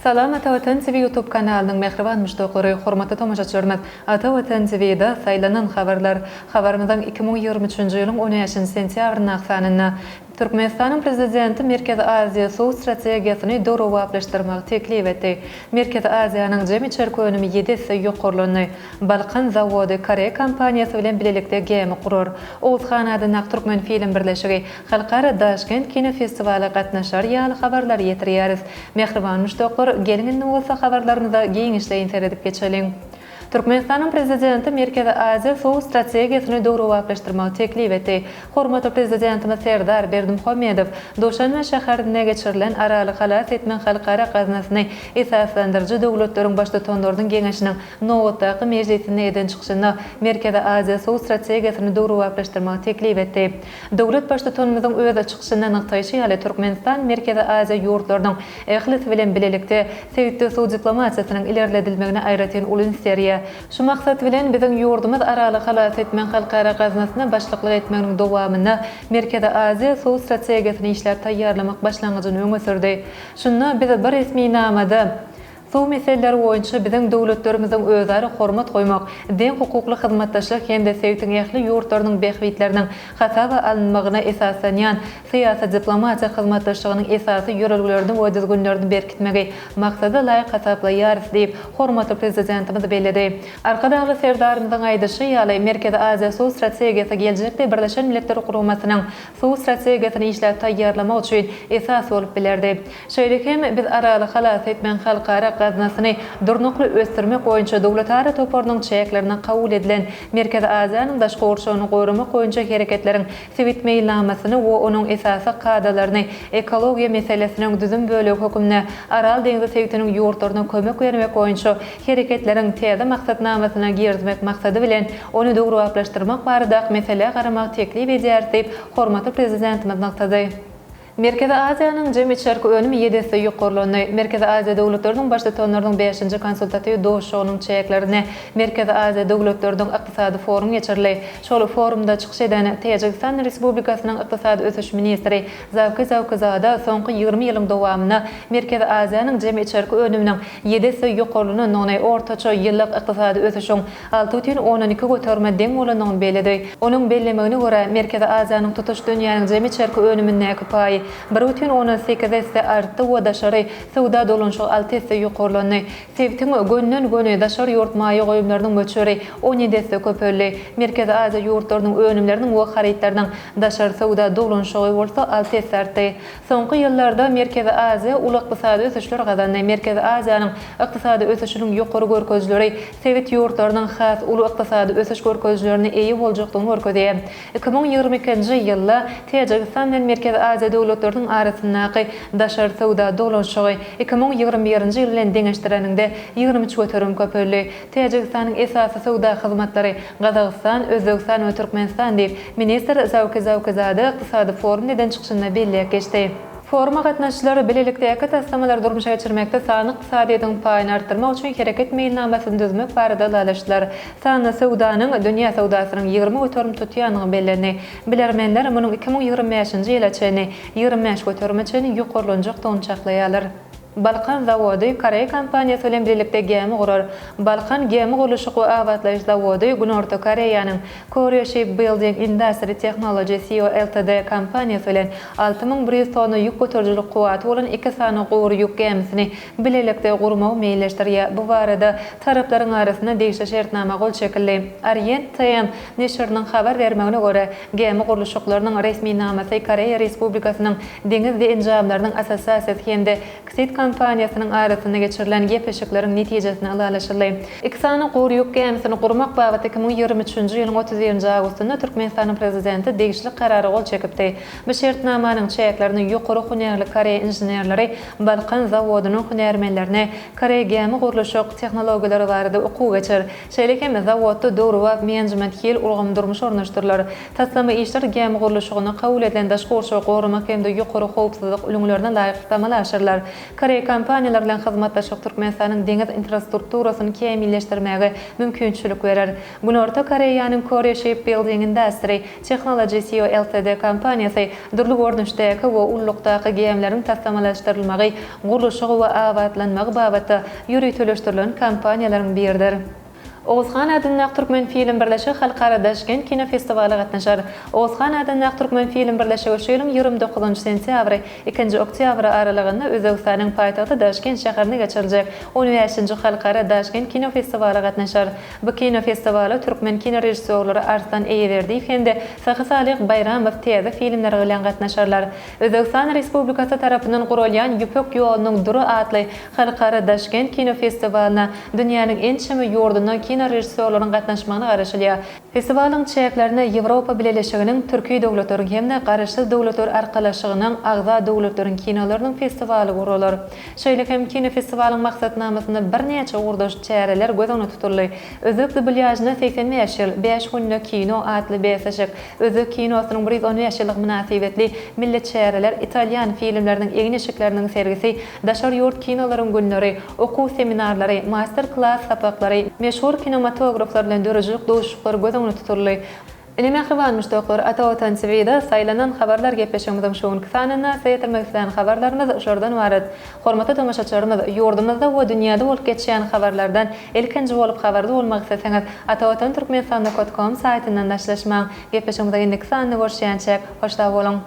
Salam Ata Watan TV YouTube kanalynyň mähriban muşdaklary, hormatly tomaşaçylarymyz! Ata Watan TV-da saýlanan habarlar. Habarymyzyň 2023-nji ýylyň on bäşinji sentýabryndaky sanynda Türkmenistanyň Prezidenti Merkezi Aziýa suw strategiýasyny döwrebaplaşdyrmagy teklip etdi. Merkezi Aziýanyň jemi içerki önümi ýedi esse ýokarlandy. Balkan zawody koreý kompaniýasy bilen bilelikde gämi gurar. Oguz han adyndaky Türkmenfilm birleşigi Halkara Daşkent kinofestiwala gatnaşar ýaly habarlary ýetirýäris. Mähriban muşdaklar, geliň indi bolsa habarlarymyza giňişleýin seredip geçeliň. Türkmenistanyň Prezidenti Merkezi Aziýa suw strategiýasyny döwrebaplaşdyrmagy teklip etdi. Hormatly Prezidentimiz Serdar Berdimuhamedow Duşanbe şäherinde geçirilen Araly halas etmek halkara gaznasyny esaslandyryjy döwletleriň Baştutanlarynyň Geňeşiniň nobatdaky mejlisinde eden çykyşynda Merkezi Aziýa suw strategiýasyny döwrebaplaşdyrmagy teklip etdi. Döwlet Baştutanymyzyň öz çykyşynda nygtaýşy ýaly, Türkmenistan Merkezi Aziýa ýurtlarynyň ählisi bilen bilelikde sebitde suw diplomatiýasynyň ilerledilmegine aýratyn uly üns berýär. Şu maksat bilen, biziň ýurdumyz Araly halas etmegiň halkara gaznasyna başlyklyk etmeginiň dowamynda Merkezi Aziýa suw strategiýasyny işläp taýýarlamak başlangyjyny öňe sürdi. Şunda biz bir resminamada, Suw meseleleri boýunça biziň döwletlerimiziň özara hormat goýmak, deňhukukly hyzmatdaşlyk hem-de sebitiň ähli ýurtlarynyň bähbitleriniň hasaba alynmagyna esaslanýan syýasy-diplomatiýa hyzmatdaşlygynyň esasy ýörelgelerini we düzgünlerini berkitmegi maksada laýyk hasaplaýarys diýip, hormatly Prezidentimiz belledi. Arkadagly Serdarymyzyň aýdyşy ýaly, Merkezi Aziýa suw strategiýasy geljekde Birleşen Milletler Guramasynyň suw strategiýasyny işläp taýýarlamak üçin esas bolup bilerdi. Şeýle hem biz Araly halas etmegiň halkara gaznasyny durnukly ösdürmek boýunça döwletara toparynyň çäklerinde kabul edilen Merkezi Aziýanyň daşky gurşawyny goramak boýunça hereketleriň sebit meýilnamasyny we onuň esasy kadalaryny ekologiýa meselesiniň düzüm bölegi hökmünde Aral deňzi sebitiniň ýurtlaryna kömek bermek boýunça hereketleriň täze maksatnamasyna girizmek maksady bilen, ony döwrebaplaşdyrmak baradaky meselä garamagy teklip edýäris diýip, hormatly Prezidentimiz nygtady. Merkezi Aziýanyň jemi içerki önümi ýedi esse ýokarlandy. Merkezi Aziýa döwletleriniň Baştutanlarynyň bäşinji konsultatiw duşuşygynyň çäklerinde Merkezi Aziýa döwletleriniň ykdysady forum geçirildi. Şol forumda çykyş eden Täjigistan Respublikasynyň ykdysady ösüş ministri Zawki Zawkizada soňky 20 ýylyň dowamynda Merkezi Aziýanyň jemi içerki önüminiň ýedi esse ýokarlanandygyny, ortaça ýyllyk ykdysady ösüşiň 6,2 göterime deň bolandygyny belledi. Onuň bellemegine görä, Merkezi Aziýanyň tutuş dünýäniň jemi içerki önümindäki paýy 1,8 esse artdy we daşary söwda dolanyşygy alty esse ýokarlandy. Sebitiň gönden-göni daşary ýurt maýa goýumlarynyň möçberi 17 esse köpeldi. Merkezi Aziýa ýurtlarynyň önümleriniň we harytlarynyň daşary söwda dolanyşygy bolsa alty esse artdy. Soňky ýyllarda Merkezi Aziýa uly ykdysady ösüşler gazandy. Merkezi Aziýanyň ykdysady ösüşiniň ýokary görkezijileri sebit ýurtlarynyň has uly ykdysady ösüş görkezijilerine eýe boljakdygyny görkezýär. 2022-nji ýylda Täjigistan bilen Merkezi Aziýa döwletleriniň arasyndaky daşary söwda dolanyşygy 2021-nji ýyl bilen deňeşdireniňde 23% köpeldi. Täjigistanyň esasy söwda hyzmatlary Gazagystan, Özbegistan we Türkmenistan diýip, ministr Zawki Zawkizade ykdysady forumda eden çykyşynda belläp geçdi. Foruma gatnaşyjylar bilelikdäki taslamalary durmuşa geçirmekde sanly ykdysadyýetiň paýyny artdyrmak üçin hereket meýilnamasyny düzmek barada ylalaşdylar. Sanly söwdanyň dünýä söwdasynyň 20% tutýandygy bellendi. Bilermenler munuň 2025-nji ýyla çenli 25 göterime çenli ýokarlanjakdygyny çaklaýarlar. Balkan zawody koreý kompaniýasy bilen bilelikde gämi gurar. Balkan gämi gurluşyk we abatlaýyş zawody Günorta Koreýanyň Korea Shipbuilding Industry Technology Co Ltd kompaniýasy bilen 6100 tonna ýük göterijilik kuwwaty bolan iki sany gury ýük gämisini bilelikde gurmagy meýilleşdirýär. Bu barada taraplaryň arasynda degişli şertnama gol çekildi. Orient TM neşiriniň habar bermegine görä, gämi gurluşyklarynyň resminamasy Koreýa Respublikasynyň Deňiz enjamlarynyň assosiasiýasy hem-de KSIT kompaniýasynyň arasynda geçirilen gepleşikleriň netijesinde ylalaşyldy. Iki sany gury ýük gämisini gurmak babatda 2023-nji ýylyň 31-nji awgustynda Türkmenistanyň Prezidenti degişli Karara gol çekipdi. Bu şertnamanyň çäklerinde ýokary hünärli koreý inženerleri Balkan zawodynyň hünärmenlerine koreý gämi gurluşyk tehnologiýalary barada okuw geçer. Şeýle hem zawodda döwrebap menejment hil ulgamy durmuşa ornaşdyrylar. Taslama işler gämi gurluşygynda kabul edilen daşky gurşawy goramak hem-de ýokary howpsuzlyk ülňülerine laýyklykda amala aşyrylar. koreý kompaniýalary bilen hyzmatdaşlyk Türkmenistanyň deňiz infrastrukturasyny kämilleşdirmäge mümkinçilik berer. Günorta Koreýanyň Korea Shipbuilding Industry Technology Co. Ltd. Kompaniýasy dürli görnüşdäki we ululykdaky gämileriň taslamalaşdyrylmagy, gurluşygy we abatlanmagy babatda ýöriteleşdirilen kompaniýalaryň biridir. Oguzhan adyndaky Türkmenfilm birleşigi Halkara Daşkent kinofestiwala gatnaşar. Oguzhan adyndaky Türkmenfilm birleşigi şu ýylyň 29 sentýabry, ikinji oktýabry aralygynda Özbegistanyň paýtagty Daşkent şäherinde geçiriljek on bäşinji Halkara Daşkent kinofestiwala gatnaşar. Bu kinofestiwala türkmen kinorežissýorlary Arslan Eýeberdiýew hem-de Sahysalyh Baýramow täze filmleri bilen gatnaşarlar. Özbegistan Respublikasy tarapyndan guralýan Ýüpek ýolunyň dury atly Halkara Daşkent kinofestiwalyna dünýäniň ençeme ýurdundan kinorežissýorlaryň gatnaşmagyna garaşylýar. Festiwalyň çäklerinde Ýewropa Bileleşiginiň, Türki döwletleriň hem-de Garaşsyz Döwletler Arkalaşygynyň agza döwletleriň kinolarynyň festiwaly guralar. Şeýle hem kinofestiwalyň maksatnamasynda birnäçe ugurdaş çäreler göz öňünde tutuldy. Özbek dublýažyna 85 ýyl, bäş günde kino atly bäsleşik, özbek kinosynyň 115 ýyllygy mynasybetli milli çäreler, italýan filmleriniň egin-eşikleriniň sergisi, daşary ýurt kinolaryň günleri, okuw seminarlary, master-klas sapaklary, meşhur kinematograflar bilen döredijilik duşuşyklary göz öňünde tutuldy. Ine mähriban muşdaklar, Ata Watan TVda saýlanan habarlar gepleşigimiziň şu günki sanynda size ýetirmek islän habarlarymyz şulardan ybarat. Hormatly tomaşaçylarymyz, ýurdumyzda we dünýäde bolup geçýän habarlardan ilkinji bolup habarly bolmak isleseňiz, Atavatan Türkmenistan nokat kom saýtyndan daşlaşmaň. Gepleşigimiziň indiki sanynda görüşýänçäk, hoş sag boluň!